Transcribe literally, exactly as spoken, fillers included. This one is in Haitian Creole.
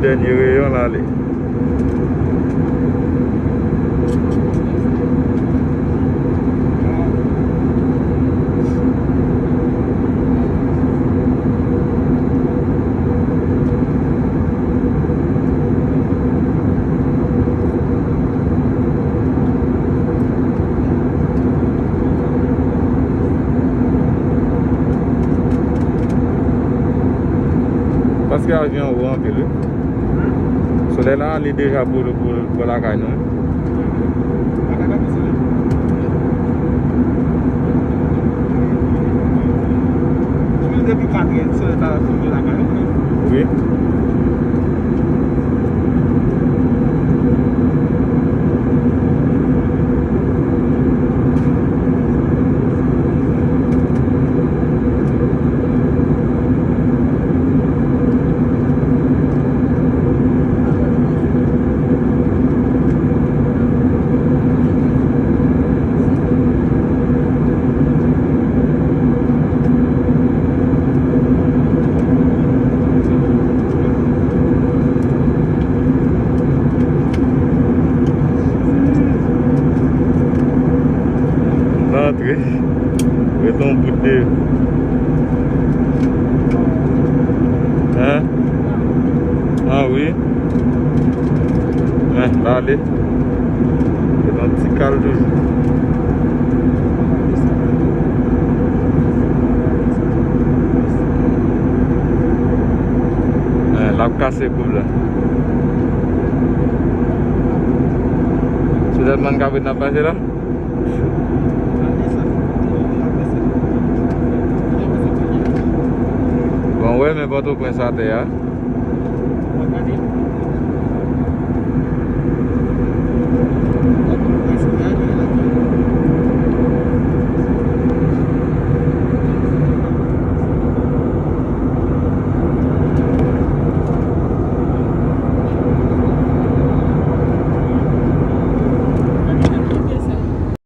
Dènye reyon l ale. Paske avyon an wo anpil, wi. Solèy la ale deja bò, bò, bò lakay nou, wi. Depi katrè, solèy ta fin lakay nou, wi. Antre. Ret yon bout de. Hein? Ah wi. Men, l ale. Ret yon ti kal toujou. Eh, l ap kase koub la. Se tèlman kabrit n ap pase la. Bon, wè, men Pòtoprens atè a.